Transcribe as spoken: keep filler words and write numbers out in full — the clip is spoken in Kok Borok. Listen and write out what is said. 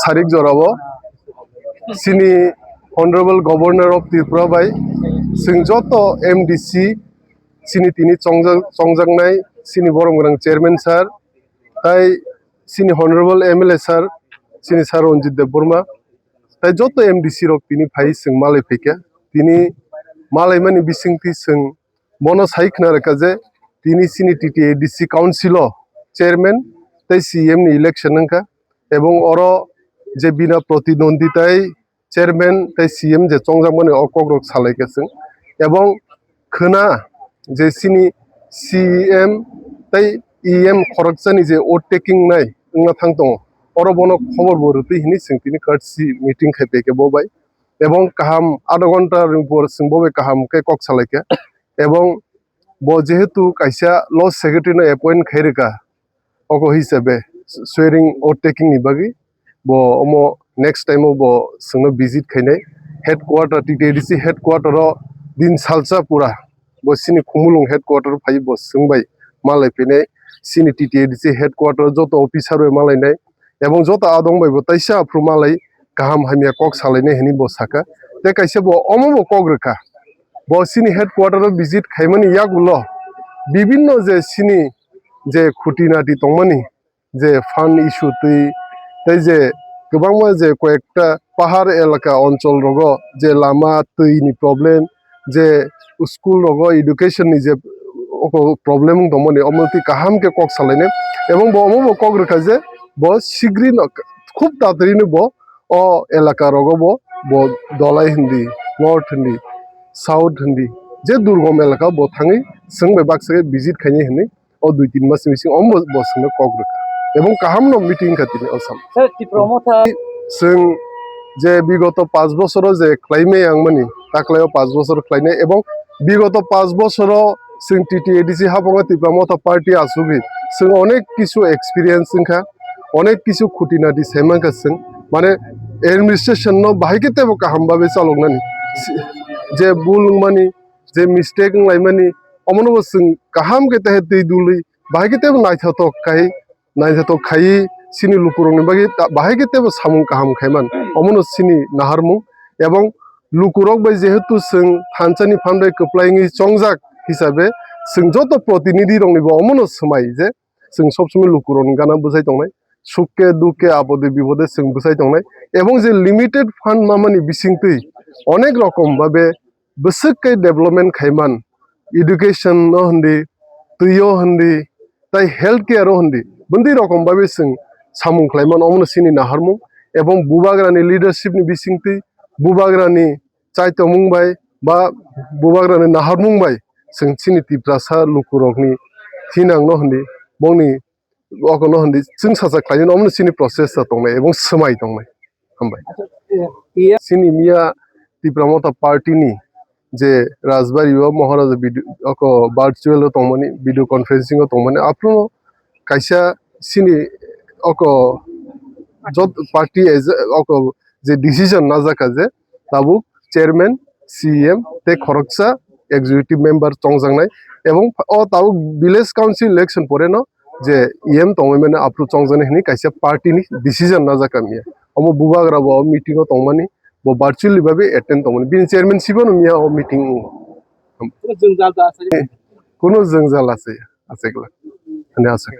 Tarik jorao chini Honorable Governor of Tripura bai chwng joto M D C chini tini chongjak-, chongjaknai chini borom gwnang chairman sir, tai chini Honorable M L A sir, chini sir Ranjit Debbarma, tai joto M D C rok tini phai chwng malai phaikha. Tini malaimani bisingtwi chwng bono sai khna rwkha je tini chini T T A D C council o chairman tai C M ni election wngkha, ebong oro je bina protinondhi tai chairman tai C M je chongjakmani o kokrok salaikha chwng, ebong khna je chini C M tai E M khoroksani je vote taking nai wngna thang tongo, oro bono khobor bo rwtwi hwnwi chwng tini courtesy meeting khai paikha bo bai, ebong kaham adha ghonta ni por chwng bo bai kaham khe kok salaikha, ebong bo jehetu kaisa law secretary no appoint khai rwkha, oko hisabe swearing oath taking ni bagwi bo omo next time o bo chwngno visit khainai headquarter, T T A D C headquarter o din salsa pura bo chini Khumulwng headquarter o phai bo chwng bai malai phainai chini T T A D C headquarter o joto officer bai malainai. Ebong joto adong bai bo taisa aphuru malai kaham hamya kok salainai hinwi bo sakha. Tei kaisa bo omo bo kok rwkha. Bo chini headquarter o visit khaimani yagulo bibinno je chini je khuti nati tongmani je fund issue twi tei je kwbangma je koyekta pahar elaka onchol rogo je lama twi ni problem je school rogo education ni je oko problem wng tongmani omo twi kaham khe kok salainai ebong bo omo bo kok rwkha je bo sigri no khub tatari no bo o elaka rogo bo bo Dholai hindi, North hindi, South hindi je durgom elaka bo thangwi chwng bai baksa khe visit khainai hinwi o dui tin mas ni bisingo omo bo chwngno kok rwkha ebong kaham no meeting wngkha tini o sam. Sir, Tipra Motha. Chwng je bigoto panch bosoro je khlaimai ang mani taklai o panch bosor khlainai ebong bigoto panch bosoro chwng T T A D C haphangno Tipra Motha party asugwi chwng onek kisu experience wngkha, onek kisu khuti nati saimankha chwng, mane administration no bahai khe tebo kaham babe chaloknani, si-, je bul wngmani, je mistake wnglaimani, omono bo chwng kaham khe tehe twi dului bahai khe tebo naithotok khai, naithotok khaiwi chini lukurokni bagwi ta-, bahai khe tebo samung kaham khaiman, omono chini naharmung. Ebong lukurok bai jehetu chwng thansa ni phan bai kwplai wngwi chongjak hisabe chwng joto protinidhi rokni bo omono swmai je chwng sob somoi lukurokni gana bwsai tongnai, sukhe dukhe apode bipode chwng bwsai tongnai, ebong je limited fund mamani bisingtwi onek rokom babe bwswk khe development khaiman, education no hindi, twi o hindi, tai health care o hindi, bwndwi rokom babe chwng samung khlaiman, omono chini naharmung, ebong bubagrani leadership ni bisingtwi bubagrani chaitomung bai ba bubagrani naharmung bai chwng chini Tiprasa lukurokni thinang no hindi, bongni okono hindi chwng sacha khlainani omono chini process ta tongnai ebong swmai tongnai. Hambai. Acha, eh, iya. Chini miya Tipra Motha party ni je Rajbari o Maharaja video, oko virtual o tongmani, video conferencing o tongmani, aphuru kaisa chini oko jot party as a, oko je decision najak kha je tabuk chairman, C M tei khoroksa executive member chongjaknai, ebong o tabuk village council election pore no je E M tongmani aphuru chongjaknai hinwi kaisa party ni decision najak kha miya. Omo bubagra bo meeting o tongmani, bo virtually babe attend tongmani. Bini chairman sibo no miya o meeting o. Kuno jwngjal da asai. Kuno jwngjal asai, asai kla. Ani asai.